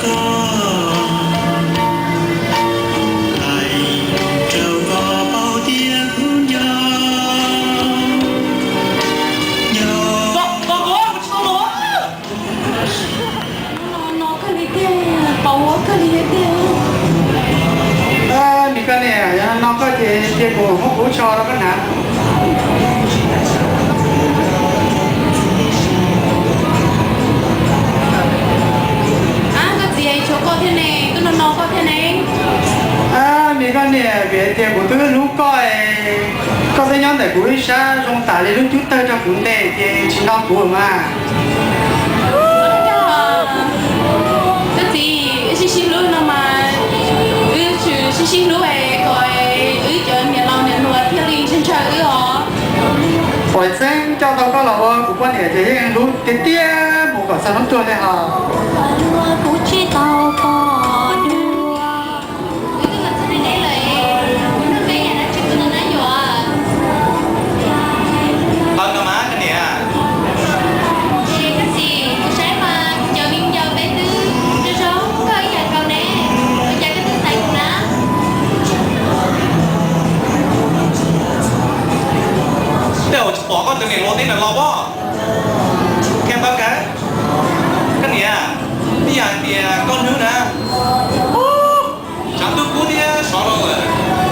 No kawg li tiag, pom huab kawg li tiag. Nws koj niam, yog no koj ces cia kuv muab kuv tsho rau koj hnav. Ab, koj txiv, tshuav koj thiab ne, twb no no koj thiab ne. Ab, nws koj niam, vim tias kuv twb hlub koj, koj twb nyob ntawm kuv ib sab zoo tas li lub cub tawg rau kuv ntes ces tsis no kuv mas. Koj txiv, wb sib sib hlub no mas, wb tsuas sib sib hlub es kom wb cov niam laus niam hluas thiaj li ntshaw ntshaw wb os. Pom tseeb coj tau koj los ua kuv poj niam ces yeej hlub tiag tiag mus kom txog hnub tuag li hos. Kuv tsis tau pom dua. Wb twb los txog deb deb lawm, nrog peb yam dab tsi kuv tau nab yuam. Tau koj mas koj niam. Koj txiv, kuv saib mas kuv cov viv ncaus peb twb zoo zoo koj ib yam nkaus ne, ua cas koj twb xaiv kuv na? Tej zaum tsis pom koj tus niam hluas teb ntawm los pob. Koj niam, ib yam hais tias koj hnub na, tshav ntuj kub thiab sov rau lawm,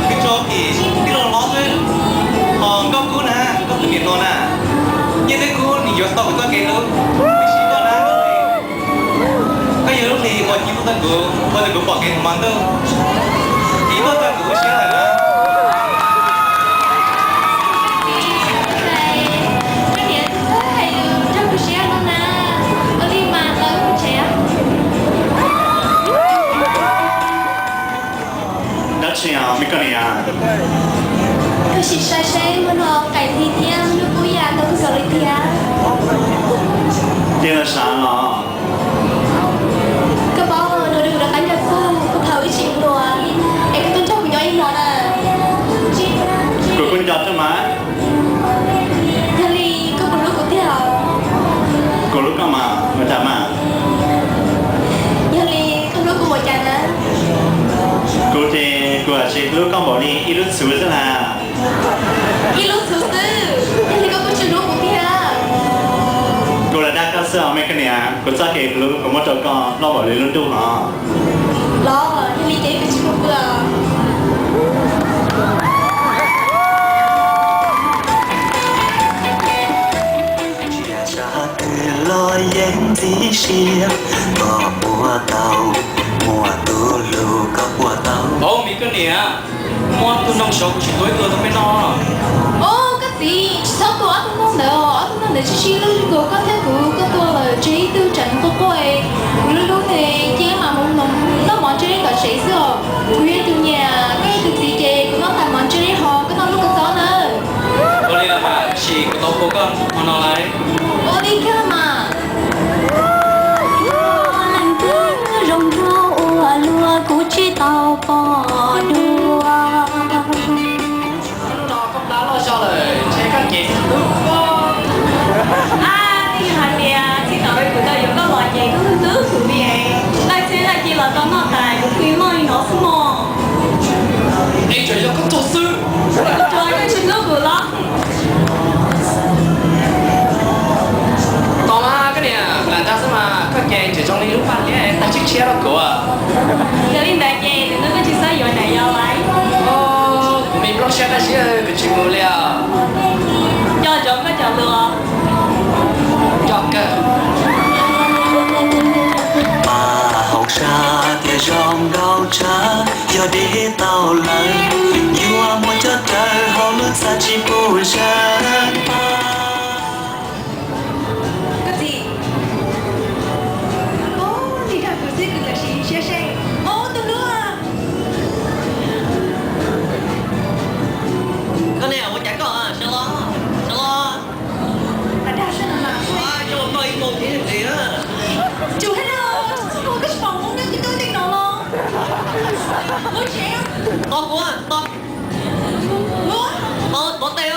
kwv tso kis tij laug hlob xwb. Ho nkauj kub na, koj tus niam hluas na, nyiaj twb kub nws yuav tau kuv txoj kev hlub, tiam sis koj na, koj yog lub hli uas ci tuaj txog kuv, ua rau kuv pom kev mus mas ntuj, ci tuaj txog kuv lub siab lawm na. Dab tsi os me koj niam? Koj sim saib seb, hnub no qaim hli thiab hnub kub yam tau kawg nkaus li thiab. Cia los sav los. Koj paub, hnub no kuv rov qab nrog koj, kuv thaum ib tsis hluas, es koj tuaj nrog kuv nyob ib hmos na. Kuv kuj nco koj mas. Yog li koj puas hlub kuv tiag? Kuv hlub koj mas, ua cas mas? Yog li koj hlub kuv ua cas na? Kuv ces kuv tsis hlub koj npaum li ib lub txhuv xwb na. Ib lub txhuv xwb, yog li koj kuj tsis hlub kuv tiag. Kuv lam dag koj xwb os me koj niam, kuv txoj kev hlub kuv muab rau koj loj npaum li lub ntuj no. Los yog li ces peb tsis mus pw os. Tsis yog tshav twg los yeej ntxim siab, koj puas tau muaj tus hlub, koj puas tau. Au, me koj niam, muab ob tug ntoo saud kuv tsis tua ib tug rau peb noj. Au, koj txiv, tsis txhob tua ob tug ntoo ntawd, ob tug ntoo ntawd sib sib hlub nkaus, koj thiab kuv, koj tua lawm tseg ib tug tsam nws quaj quaj, kuv hlub hlub ces cia mam mus noj mov ntseb tom tsev xwb os. Kuv yog tus niam, koj yog tus txiv ces kuv noj tas mov ntseb ho koj noj lub kua txob nawb. Ua li los mas, tab sis kuv tau ua koj hmo no lawm. Ua li kawg mas. Leej twg zoo nraug ua luaj kuv tsis tau pom dua. Hnub no koj plab loj zog lawm, ntshe koj ces hlub koj. Ab, twb yog hais tias txij thaum kuv tau yuav koj los ces koj hlub hlub kuv li. Laij txhiab laij ci los tau noj tas, kuv pw moj li no xwb mog. Es tsuas yog koj tuag xwb. Tsuas yog tsis hlub kuv los. Tos mas koj niam, lam dag xwb mas koj ces tseem zoo li lub paj liab tag tshiab tshiab rau kuv. Yog li ntawd ces nws twb tsis xav yuav nram yau lawm. Kuv me nplooj siab dab tsi kuv tsis mus li os. Coj cov koj cov lus. Coj kawg. Paj hauv sab tias zoo nkauj tshaj, yog deb tau lawm, yuav muab coj raws hauv lub txaj tsis pub zaj paj. Koj txiv, ua li dag kuv xwb kuv tam sim siab seb. Au, tus hlub. Koj niam, ua cas koj sawv los, sawv los. Dag dag xwb no mas. Coj koj ib moo thiab nqis na. Tsuas hais no, koj tsis pom kuv nyob twb twb tej no los. Lub tsev. Tos kuv, tos. Tos, tos tes.